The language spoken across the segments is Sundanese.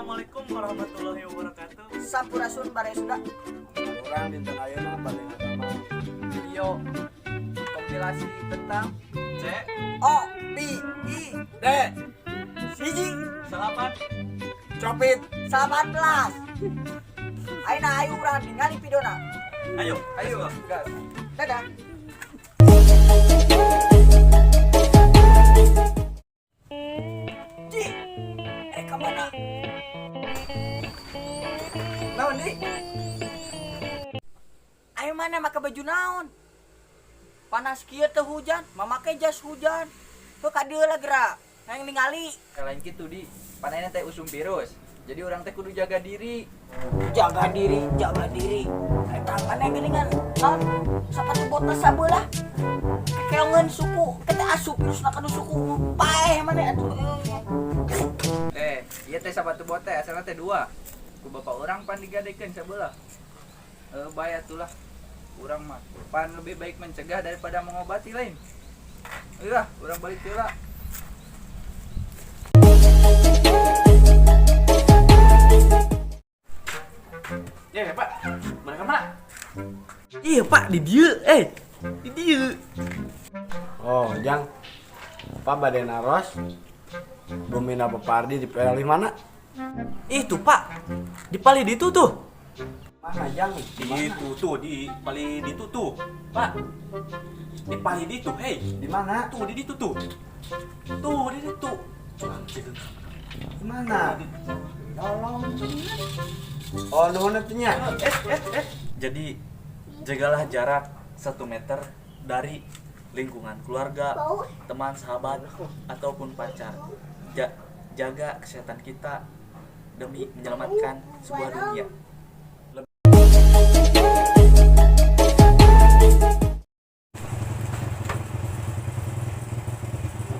Assalamualaikum warahmatullahi wabarakatuh. Sampurasun, baraya Sunda. Urang dinten ayeuna bade ngadamel video kompilasi tentang C O P I D 1 9 Copit 18. Ayeuna ayo urang ningali videona. Ayo, ayo gas. Dadah. Ji, eh kemana? Naon, Di? Ayo mana make baju naon? Panas kieu teu hujan, mamake jas hujan. Tuh ka dieu lah geura. Hayang ningali. Lain kitu, Di. Pan ayeuna teh usum virus, jadi urang teh kudu jaga diri. Jaga diri, jaga diri. Eta mana geuningan naon? Sepatu botas sabelah. Kekeongeun suku, kita asup virus na kana suku. Paeh mana atuh. Eh, ieu teh sepatu bot teh asalna teh dua, ku bapak urang pan digadekeun sabelah. Eh, bae atulah, urang mah pan lebih baik mencegah daripada mengobati, lain? Iya, urang balik heula. Ya, Pak. Mana mana? Iya, Pak, di dieu, eh. Di dieu. Oh, Jang. Pak bade naros. Bumina Bapak Ardi di palih mana? Itu, Pak. Di palih ditu tuh. Mana, Jang? Di mana? Itu tuh di palih ditu tuh. Pak. Di palih ditu, hei. Di mana? Tuh di ditu tuh. Tuh di ditu. Di mana? Tolong. Oh, nuhun atuh nya. Eh, eh, eh. Jadi jagalah jarak 1 meter dari lingkungan keluarga, teman, sahabat, ataupun pacar. Jaga kesehatan kita demi menyelamatkan sebuah dunia.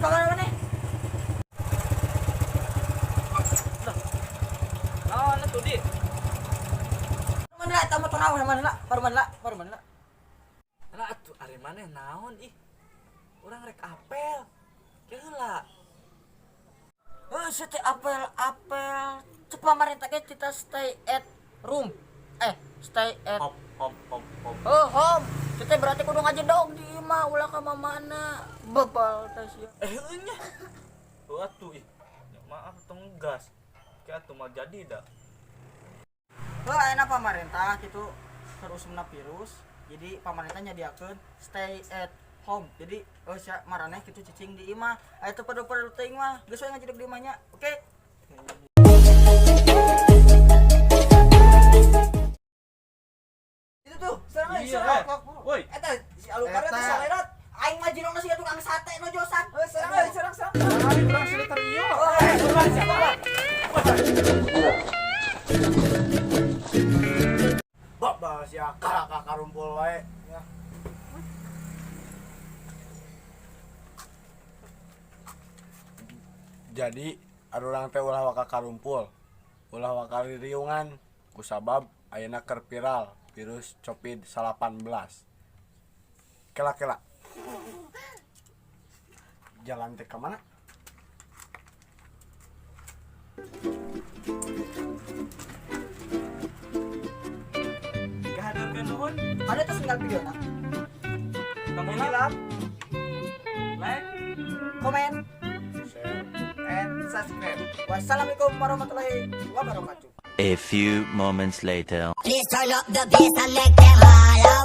Kamana mana? Naon atuh, Di? Mana lah, eta motor naon mana lah? Baru mana lah? Baru mana lah? Lah atuh ari maneh naon ih. Urang rek apel. Heula. Eh, sete apel apel. Cek pamarentah ge kita stay at room. Eh, stay at Home, home, home, home. Oh, home. Kita berarti kudu ngajedog di imah ulah ka mana. Bebal teh sia. Eh, nya. Oh, atuh ih. Ya, maaf tong gas. Kayak atuh mah jadi dah. Heuh, ayeuna pamarentah kitu keur usumna virus. Jadi pamarentah nyadiakeun stay at home. Jadi oh sia maraneh kitu cicing di imah. Aya teu perlu-perlu teuing mah. Geus we ngajedog di imah nya. Oke. Itu tuh, serang euy, Iya, serang. eh. Woi, Eta si Alucard Eta. teh salerat. Aing mah jinongna sia tukang sate nu josan. Eh, serang euy, serang, serang. Ari urang sih ieu. Oh, eh, serang siapa? Bab sia kalah karumpul wae. Ya. Jadi urang teh ulah waka karumpul, ulah waka ririungan kusabab ayeuna keur viral virus Covid-19. Kela-kela. Jalan teh ka mana? Kahaturkeun nuhun. Ada tuh tinggal video nah. Tong hilap. Like, Komen. Share. And subscribe. Wassalamualaikum warahmatullahi wabarakatuh. A few moments later. Please turn up the bass and make them holler.